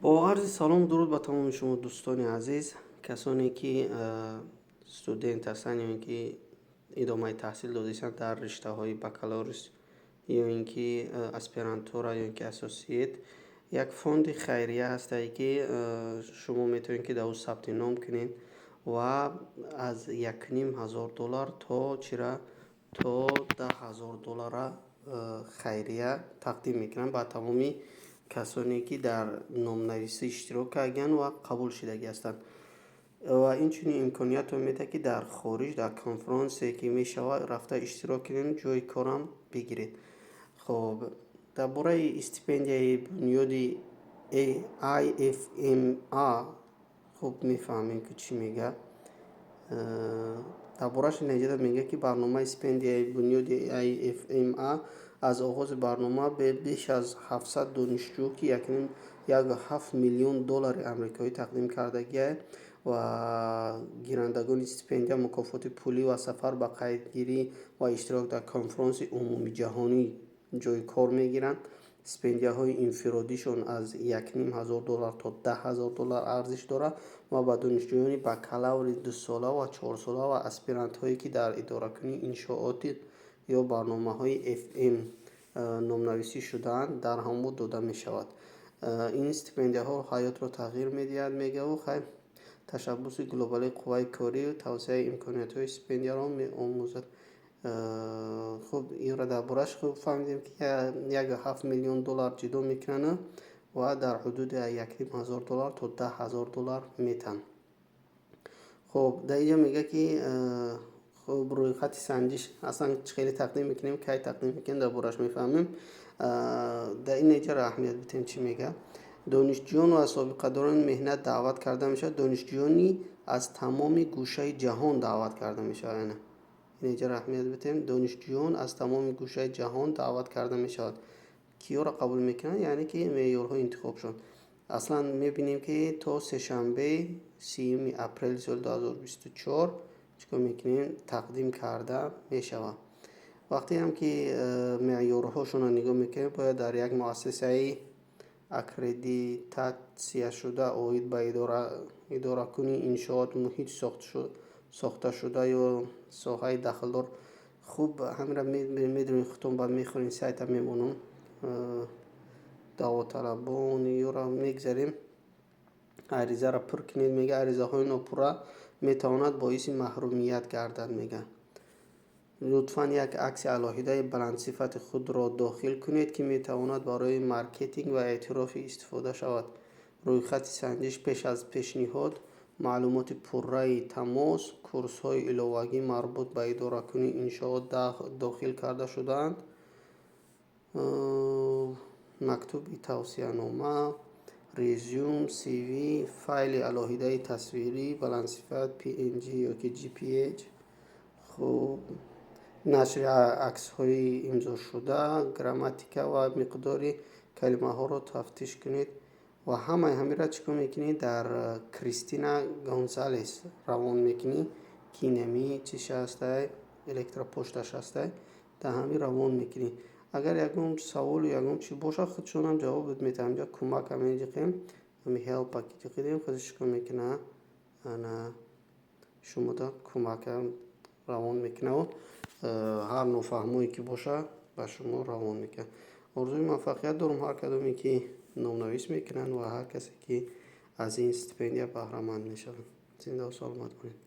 Бо арзи салом, дуруд ба тамоми шумо, дӯстони азиз, касоне ки студент ҳастанд ё ин ки идомаи таҳсил додистанд дар риштаҳои бакалаврус ё ин ки аспирантура ё ин ки associate. Як фонди хайрия ҳастае, ки шумо метавонед, ки дар ӯ сабти ном кунед ва аз 1500 доллар то чира то 10 000 доллара хайрия тақдим мекунанд ба тамоми касоне, ки дар номнависӣ иштирок карданд ва қабул шудагӣ ҳастанд. Ва инчунин имкониятро медиҳад, ки дар хориҷ дар конфронсе, ки мешавад, рафта иштирок кунед, ҷои корам бигиред. Хоб, дар бораи стипендияи бунёди IFMA хуб мефаҳмем, ки чӣ мегӯяд дар борааш. Инҷода мегӯяд, ки барномаи стипендияи бунёди IFMA аз оғози барнома беш аз 700 донишҷӯ, ки 1,7 миллион доллари амрикоӣ тақдим кардагиа ва гирандагони стипендия мукофоти пулӣ ва сафар ба қайдгирӣ ва иштирок дар конфронси умумиҷаҳонӣ ҷои кор мегиранд. Стипендияҳои инфиродишон аз 1500 доллар то 10 000 доллар арзиш дорад ва ба донишҷӯёни бакалаври дусола ва чорсола ва аспирантҳое, ки дар идоракунии иншооти ё барномаҳои FM номнависӣ шудаанд, дар ҳамон дода мешавад. Ин стипендияҳо ҳаётро тағйир медиҳад, мегӯяд. Хай, ташаббуси глобалии қувваи корӣ тавсеаи имкониятҳои стипендияро меомӯзад. Хуб, инро дар борааш хуб фаҳмидем, ки 1,7 миллион доллар ҷудо мекунанд ва дар ҳудуди 1500 доллар то 10 000 доллар метаҳанд. Хуб, дар инҷо мегӯяд, ки хуб, рӯйхати санҷиш аслан чӣ хеле тақдим мекунем, кай тақдим мекунем, дар борааш мефаҳмем. Дар ин инҷа аҳамият бидиҳем, чӣ мегӯяд: донишҷӯён ва собиқадорони меҳнат даъват карда мешавад. Донишҷӯёни аз тамоми гӯшаи ҷаҳон даъват карда мешавад. Ин инҷа аҳамият бидиҳем: донишҷӯён аз тамоми гӯшаи ҷаҳон даъват карда мешавад. Киёро қабул мекунанд? Яъне ки меъёрҳои интихобшон. Аслан мебинем, ки то сешанбе, 30-уми апрели соли 2024 чӣ кор мекунем, тақдим карда мешавад. Вақте ҳам ки меъёрҳошонро нигоҳ мекунем, бояд дар як муассисаи аккредитатсияшуда оид ба идоракунии иншоот, муҳит сохташуда ё соҳаи дахлдор. Хуб, ҳаминро медонед худтон, баъд мехонед, сайта мемонам. Даъвоталабон ёро мегзарем. Аризаро пур кунед, мега. Аризаҳои нопурра метавонад боиси маҳрумият гардад, мега. Лутфан як акси алоҳидаи баландсифати худро дохил кунед, ки метавонад барои маркетинг ва эътирофӣ истифода шавад. Рӯйхати санҷиш пеш аз пешниҳод маълумоти пурраи тамос, курсҳои иловагӣ марбут ба идоракунии иншоот дохил карда шудаанд, мактуби тавсиянома, резюме, CV, файли алоҳидаи тасвирӣ баландсифат PNG ёки JPG. Хуб, нашри аксҳои имзошуда, грамматика ва миқдори калимаҳоро тафтиш кунед. Ва ҳамаи ҳаминро чӣ кор мекунӣ? Дар Кристина Гонсалес равон мекунӣ, ки инами чиш ҳастай, электропошташ ҳастай, дар ҳамин равон мекунӣ. Агар ягон саволу ягон чи бошад, худшонам ҷавобат медиҳанд. Инҷа кӯмака меҷиқем, ҳами help ки ҷиқидем, худаш чӣ кор мекунад? Ана шумода кӯмака равон мекунаву ҳар нофаҳмое ки бошад, ба шумо равон мекунад. Орзуи муваффақият дорам ҳар кадоме, ки номнавис мекунанд, ва ҳар касе, ки аз ин стипендия баҳраманд мешаванд. Зиндаву саломат монед.